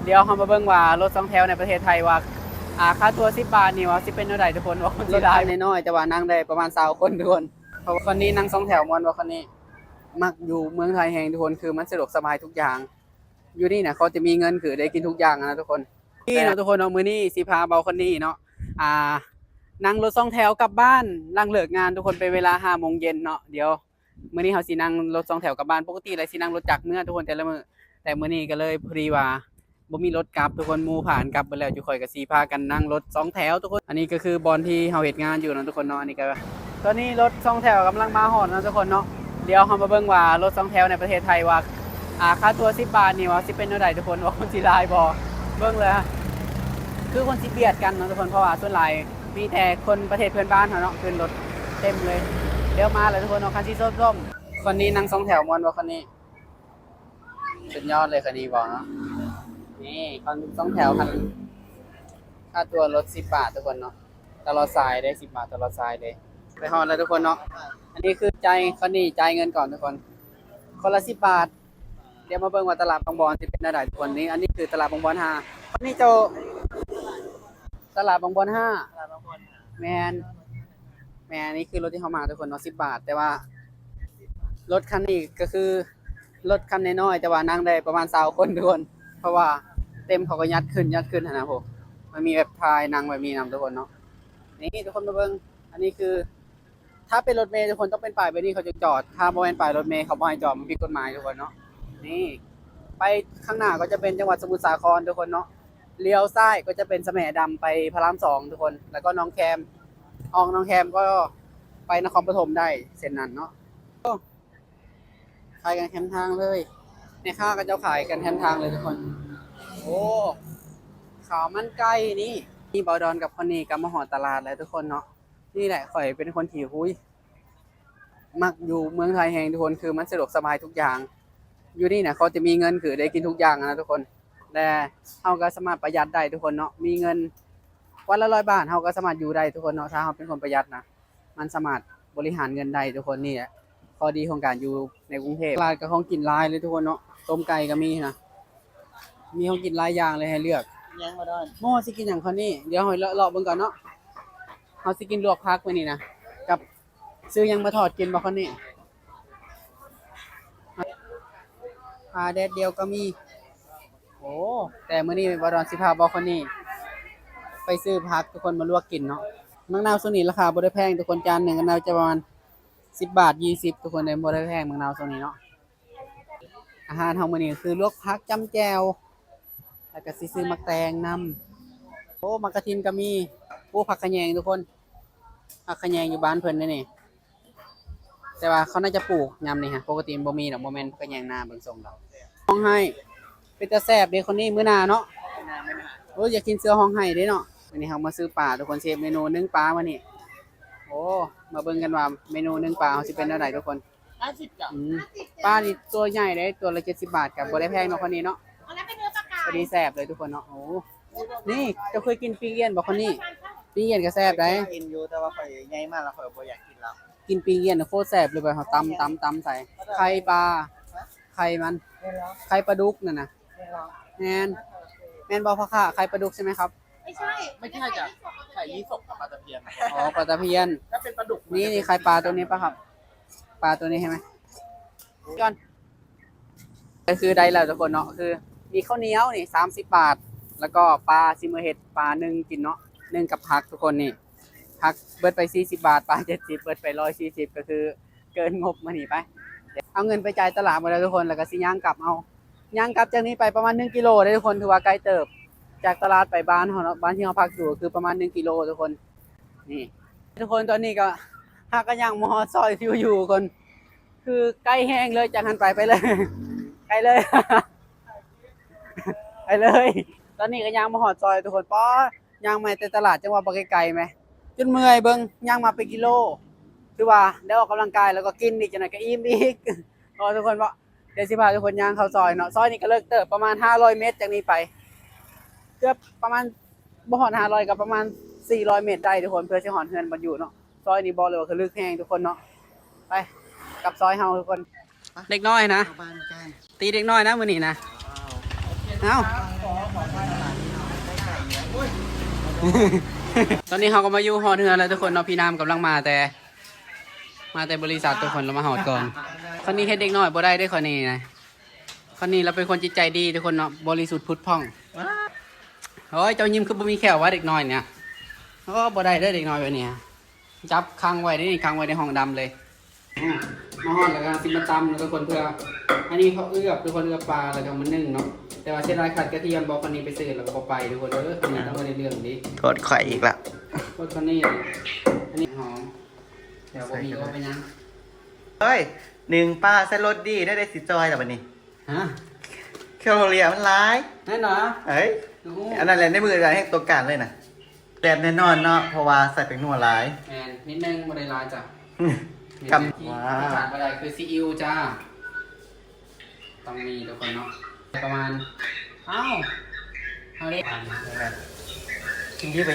ດຽວເຮົາມາເບິ່ງວ່າລົດສອງແຖວໃນປະເທດໄທວ່າ ອ່າ ຄ່າຕົ໋ວສິບບາດນີ້ວ່າຊິເປັນແນວໃດທຸກຄົນ ວ່າຄົນຊິຫຼາຍບໍ່. ລົດຄັນນ້ອຍໆ ແຕ່ວ່ານັ່ງໄດ້ປະມານຊາວຄົນທຸກຄົນ. ເພາະວ່າຄັນນີ້ນັ່ງສອງແຖວມ່ວນບໍ່ຄັນນີ້? ມັກຢູ່ເມືອງໄທແຮງທຸກຄົນ ຄືມັນສະດວກສະບາຍທຸກຢ່າງ. ຢູ່ນີ້ນະ ເຂົາຈະມີເງິນຄືໄດ້ກິນທຸກຢ່າງນະທຸກຄົນ. ນີ້ເນາະທຸກຄົນເນາະ ມື້ນີ້ຊິພາເບົາຄັນນີ້ເນາະ ອ່າ ນັ່ງລົດສອງແຖວກັບບ້ານຫຼັງເລີກງານທຸກຄົນ ເປັນເວລາຫ້າໂມງເຢັນເນາະ. ດຽວ ມື້ນີ້ເຮົາຊິນັ່ງລົດສອງແຖວກັບບ້ານ. ປົກກະຕິແລ້ວຊິນັ່ງລົດຈັກເມືອທຸກຄົນແຕ່ລະມື້ ແຕ່ມື້ນີ້ກໍເລີຍພໍດີວ່າບໍ່ມີລົດກັບທຸກຄົນ ໝູ່ພາກັນກັບເບິດແລ້ວ ຈຸຂ້ອຍກໍຊິພາກັນນັ່ງລົດສອງແຖວທຸກຄົນ. ອັນນີ້ກໍຄືບ່ອນທີ່ເຮົາເຮັດງານຢູ່ເນາະທຸກຄົນເນາະ. ອັນນີ້ກໍ ຕອນນີ້ລົດສອງແຖວກຳລັງມາຮອດເນາະທຸກຄົນເນາະ. ດຽວເຮົາມາເບິ່ງວ່າລົດສອງແຖວໃນປະເທດໄທວ່າ ອ່າ ຄ່າຕົ໋ວສິບບາດນີ້ວ່າຊິເປັນແນວໃດທຸກຄົນ ວ່າຄົນຊິຫຼາຍບໍ່. ເບິ່ງແລ້ວ ຄືຄົນຊິບຽດກັນເນາະທຸກຄົນ ເພາະວ່າສ່ວນຫຼາຍມີແຕ່ຄົນປະເທດເພື່ອນບ້ານເຮົາເນາະ ຂຶ້ນລົດເຕັມເລີຍ. ດຽວມາແລ້ວທຸກຄົນເນາະ ຄັນສີສົ້ມໆ. ຄັນນີ້ນັ່ງສອງແຖວມ່ວນບໍ່ຄັນນີ້? ສຸດຍອດເລີຍຄັນນີ້ບອກເນາະ. ນີ້ຄັນສອງແຖວ ຄັນ ຄ່າຕົ໋ວລົດສິບບາດທຸກຄົນເນາະ ຕະຫຼອດສາຍເດ້ ສິບບາດຕະຫຼອດສາຍເດ້. ໄປຮອດແລ້ວທຸກຄົນເນາະ. ອັນນີ້ຄືຈ່າຍ ຄັນນີ້ຈ່າຍເງິນກ່ອນທຸກຄົນ ຄົນລະສິບບາດ. ດຽວມາເບິ່ງວ່າຕະຫຼາດບາງບອນຊິເປັນແນວໃດທຸກຄົນ. ນີ້ ອັນນີ້ຄືຕະຫຼາດບາງບອນຫ້າ. ຄັນນີ້ເຈົ້າ ຕະຫຼາດບາງບອນຫ້າ. ແມ່ນ ແມ່ນ ນີ້ຄືລົດທີ່ເຮົາມາທຸກຄົນເນາະ ສິບບາດ. ແຕ່ວ່າລົດຄັນນີ້ກໍຄືລົດຄັນນ້ອຍໆ ແຕ່ວ່ານັ່ງໄດ້ປະມານຊາວຄົນທຸກຄົນ ເພາະວ່າເຕັມ ເຂົາກໍຍັດຂຶ້ນ ຍັດຂຶ້ນຫັ້ນນະ. ໂອ້ ມັນມີແບບຖ່າຍນັ່ງແບບນີ້ນຳທຸກຄົນເນາະ. ນີ້ທຸກຄົນມາເບິ່ງ ອັນນີ້ຄື ຖ້າເປັນລົດເມທຸກຄົນຕ້ອງເປັນປ້າຍແບບນີ້ເຂົາຈຶ່ງຈອດ ຖ້າບໍ່ແມ່ນປ້າຍລົດເມເຂົາບໍ່ໃຫ້ຈອດ ມັນຜິດກົດໝາຍທຸກຄົນເນາະ. ນີ້ ໄປຂ້າງໜ້າກໍຈະເປັນຈັງຫວັດສະໝຸດສາຄອນທຸກຄົນເນາະ. ລ້ຽວຊ້າຍກໍຈະເປັນສະແໝດຳໄປພະລາມສອງທຸກຄົນ ແລ້ວກໍໜອງແຄມ ອອກໜອງແຄມກໍໄປນະຄອນປະຖົມໄດ້ເສັ້ນນັ້ນເນາະ. ໂອ້ ຂາຍກັນແຄມທາງເລີຍ ແມ່ຄ້າເຂົາເຈົ້າຂາຍກັນແຄມທາງເລີຍທຸກຄົນ. ໂອ້ ຂາວມັນໄກ່ນີ້ ນີ້ເບົາດອນກັບຄົນນີ້ກໍມາຮອດຕະຫຼາດແລ້ວທຸກຄົນເນາະ. ນີ້ແຫຼະ ຂ້ອຍເປັນຄົນທີ່ ຫຸຍ ມັກຢູ່ເມືອງໄທແຮງທຸກຄົນ ຄືມັນສະດວກສະບາຍທຸກຢ່າງ. ຢູ່ນີ້ນະ ເຂົາຈະມີເງິນຄືໄດ້ກິນທຸກຢ່າງນະທຸກຄົນ ແລະ ເຮົາກໍສາມາດປະຢັດໄດ້ທຸກຄົນເນາະ. ມີເງິນວັນລະຮ້ອຍບາດ ເຮົາກໍສາມາດຢູ່ໄດ້ທຸກຄົນເນາະ ຖ້າເຮົາເປັນຄົນປະຢັດນະ ມັນສາມາດບໍລິຫານເງິນໄດ້ທຸກຄົນ. ນີ້ແຫຼະ ຂໍ້ດີຂອງການຢູ່ໃນກຸງເທບ. ຕະຫຼາດກໍຂອງກິນຫຼາຍເລີຍທຸກຄົນເນາະ ຕົ້ມໄກ່ກໍມີນະ ມີຂອງກິນຫຼາຍຢ່າງເລີຍໃຫ້ເລືອກ. ຍັງບໍ່ໄດ້ ໝໍຊິກິນຫຍັງຄາວນີ້? ດຽວເຮົາເລາະເບິ່ງກ່ອນເນາະ. ເຮົາຊິກິນລວກຜັກມື້ນີ້ນະ ກັບ ຊື້ຫຍັງມາທອດກິນບໍ່ຄາວນີ້? ປາແດດດຽວກໍມີ. ໂອ້ ແຕ່ມື້ນີ້ບໍ່ດອນຊິພາບໍ່ຄາວນີ້ໄປຊື້ຜັກທຸກຄົນມາລວກກິນເນາະ. ໝາກນາວຊ່ວງນີ້ລາຄາບໍ່ໄດ້ແພງທຸກຄົນ ຈານໜຶ່ງກໍໜ້າຈະປະມານສິບບາດ ຊາວ ທຸກຄົນເດ້ ບໍ່ໄດ້ແພງໝາກນາວຊ່ວງນີ້ເນາະ. ອາຫານເຮົາມື້ນີ້ກໍຄືລວກຜັກ ຈ້ຳແຈ່ວ ແລ້ວກໍຊິຊື້ໝາກແຕງນຳ. ໂອ້ ໝາກກະທິນກໍມີ. ໂອ້ ຜັກຂະແຍງທຸກຄົນ ຜັກຂະແຍງຢູ່ບ້ານເພິ່ນເດ້ນີ້ ແຕ່ວ່າເຂົາໜ້າຈະປູກຍາມນີ້ຮະ ປົກກະຕິມັນບໍ່ມີດອກ ບໍ່ແມ່ນຜັກຂະແຍງນາເບິ່ງຊົງດອກ. ຮ້ອງໄຫ້ ເປັນຕາແຊບເດ້ຄົນນີ້ ມື້ໜ້າເນາະ. ໂອ້ຍ ຢາກກິນເສືອຮ້ອງໄຫ້ເດ້ເນາະ. ມື້ນີ້ເຮົາມາຊື້ປາທຸກຄົນ ຊິເຮັດເມນູໜຶ້ງປາມື້ນີ້. ໂອ້ ມາເບິ່ງກັນວ່າເມນູໜຶ້ງປາເຮົາຊິເປັນແນວໃດທຸກຄົນ. ຫ້າສິບຈ້ະ ອືມ ປານີ້ຕົວໃຫຍ່ເດ້ ຕົວລະເຈັດສິບບາດ ກໍບໍ່ໄດ້ແພງເນາະ ຄາວນີ້ເນາະ. ອັນນັ້ນເປັນເນື້ອປາກາຍ ພໍດີແຊບເລີຍທຸກຄົນເນາະ. ໂອ້ ນີ້ເຈົ້າເຄີຍກິນປີ້ງອຽນບໍ່ຄາວນີ້? ປີ້ງອຽນກໍແຊບໄດ໋. ກິນຢູ່ ແຕ່ວ່າຂ້ອຍໃຫຍ່ມາແລ້ວ ຂ້ອຍບໍ່ຢາກກິນແລ້ວ. ກິນປີ້ງອຽນໂຄດແຊບເລີຍ ເຮົາຕຳ ຕຳ ຕຳໃສ່ໄຂ່ປາ ໄຂ່ມັນ ໄຂ່ປາດຸກນັ້ນນະ. ແມ່ນ ແມ່ນບໍ່ພໍ່ຄ້າ? ໄຂ່ປາດຸກໃຊ່ໄໝຄັບ? ไม่ใช่ ไม่ใช่จ้ะ ไข่ยี่สกกับปลาตะเพียน. ອໍ ປາຕະພຽນ. ถ้าเป็นปลาดุก ນີ້ ນີ້ໄຂ່ປາຕົວນີ້ປະຄັບ? ປາຕົວນີ້ໃຊ່ໄໝ? ກ່ອນ ກໍຄືໄດ້ແລ້ວທຸກຄົນເນາະ ຄືມີເຂົ້າໜຽວນີ້ສາມສິບບາດ ແລ້ວກໍປາຊິມາເຮັດປາໜຶ້ງກິນເນາະ ໜຶ້ງກັບຜັກທຸກຄົນນີ້. ຜັກເບິດໄປສີ່ສິບບາດ ປາເຈັດສິບ ເບິດໄປຮ້ອຍສີ່ສິບ ກໍຄື ເກີນງົບມື້ນີ້ໄປ. ເອົາເງິນໄປຈ່າຍຕະຫຼາດໝົດແລ້ວທຸກຄົນ ແລ້ວກໍຊິຍ່າງກັບເອົາ. ຍ່າງກັບຈາກນີ້ໄປປະມານໜຶ່ງກິໂລເດ້ທຸກຄົນ ຖືວ່າໃກ້ເຕີບ ຈາກຕະຫຼາດໄປບ້ານເຮົາເນາະ ບ້ານທີ່ເຮົາພັກຢູ່ ຄືປະມານໜຶ່ງກິໂລທຸກຄົນ. ນີ້ທຸກຄົນ ຕອນນີ້ກໍຫາກະຍ່າງມາຮອດຊອຍທີ່ຢູ່ທຸກຄົນ ຄືໃກ້ແຮງເລີຍ ຈາກຫັ້ນໄປ ໄປເລີຍ ໄປເລີຍ ໄປເລີຍ. ຕອນນີ້ກໍຍ່າງມາຮອດຊອຍທຸກຄົນ ປ໊າ ຍ່າງມາແຕ່ຕະຫຼາດ ຈັ່ງວ່າບໍ່ໄກໆແມ ຈົນເມື່ອຍ ເບິ່ງ ຍ່າງມາເປັນກິໂລ. ຖືວ່າໄດ້ອອກກຳລັງກາຍ ແລ້ວກໍກິນອີກ ຈັກໜ່ອຍກໍອີ່ມອີກ. ເນາະທຸກຄົນເນາະ ດຽວຊິພາທຸກຄົນຍ່າງເຂົ້າຊອຍເນາະ. ຊອຍນີ້ກໍເລິກເຕີບ ປະມານຫ້າຮ້ອຍເມັດຈາກນີ້ໄປ ເກືອບປະມານ ບໍ່ຮອດຫ້າຮ້ອຍ ກໍປະມານສີ່ຮ້ອຍເມັດໄດ້ທຸກຄົນ ເພື່ອຊິຮອດເຮືອນບ່ອນຢູ່ເນາະ. ຊອຍນີ້ບອກເລີຍວ່າຄືເລິກແຮງທຸກຄົນເນາະ. ໄປ ກັບຊອຍເຮົາທຸກຄົນ. ເດັກນ້ອຍນະ ເຂົ້າບ້ານກັນ ຕີເດັກນ້ອຍນະມື້ນີ້ນະ. ເອົ້າ ຕອນນີ້ເຮົາກໍມາຢູ່ຮອດເຮືອນແລ້ວທຸກຄົນເນາະ. ພີ່ນ້ຳກຳລັງມາແຕ່ ມາແຕ່ບໍລິສັດທຸກຄົນ ລາວມາຮອດກ່ອນ. ຄົນນີ້ເຮັດເດັກນ້ອຍບໍ່ໄດ້ເດ້ ຄົນນີ້ນະ. ຄົນນີ້ລາວເປັນຄົນຈິດໃຈດີທຸກຄົນເນາະ ບໍລິສຸດຜຸດຜ່ອງ. ໂອ້ຍ ເຈົ້າຍິ້ມຄືບໍ່ມີແຂ້ວວະ ເດັກນ້ອຍນີ້. ໂອ້ ບໍ່ໄດ້ເດີ ເດັກນ້ອຍແບບນີ້ ຈັບຂັງໄວ້ໃນນີ້ ຂັງໄວ້ໃນຫ້ອງດຳເລີຍ. ອາ ມາຮອດແລ້ວກໍຊິມາຕຳເນາະທຸກຄົນ ເພື່ອ ອັນນີ້ເຂົາເອືອບ ເປັນຄົນເອືອບປາ ແລ້ວກໍມາໜຶ້ງເນາະ. ແຕ່ວ່າເສຍດາຍຂາດກະທຽມ ບໍ່ ຄົນນີ້ໄປຊື້ແລ້ວກໍບໍ່ໄປທຸກຄົນເອີຍ. ຄົນນີ້ຕ້ອງບໍ່ໄດ້ເລື່ອງເດ້ ໂທດຂ້ອຍອີກລະ ໂທດຄົນນີ້. ອັນນີ້ຫອມ ດຽວບໍ່ມີກໍບໍ່ເປັນຫຍັງ. ເອີຍ ໜຶ້ງປາໃສ່ລົດດີ ໄດ້ ໄດ້ຊິຈ່ອຍລະບັດນີ້. ຮະ ແຄລອຣີມັນຫຼາຍ. ແມ່ນຫວາ? ເອີຍ ໂອ້ ອັນນັ້ນແຫຼະ ໃນມື້ແຮງຕ້ອງການເລີຍນະ. ແຊບແນ່ນອນເນາະ ເພາະວ່າໃສ່ແປ້ງນົວຫຼາຍ. ແມ່ນ ນິດໜຶ່ງ ບໍ່ໄດ້ຫຼາຍຈ້ະ. ອືມ ແມ່ນ ກັບ ທີ່ ວ້າວ ຂາດບໍ່ໄດ້ຄືຊີອິ້ວຈ້າ ຕ້ອງມີທຸກຄົນເນາະ ປະມານ. ເອົ້າ ເອົາເດ້ ກິນດີໄປ.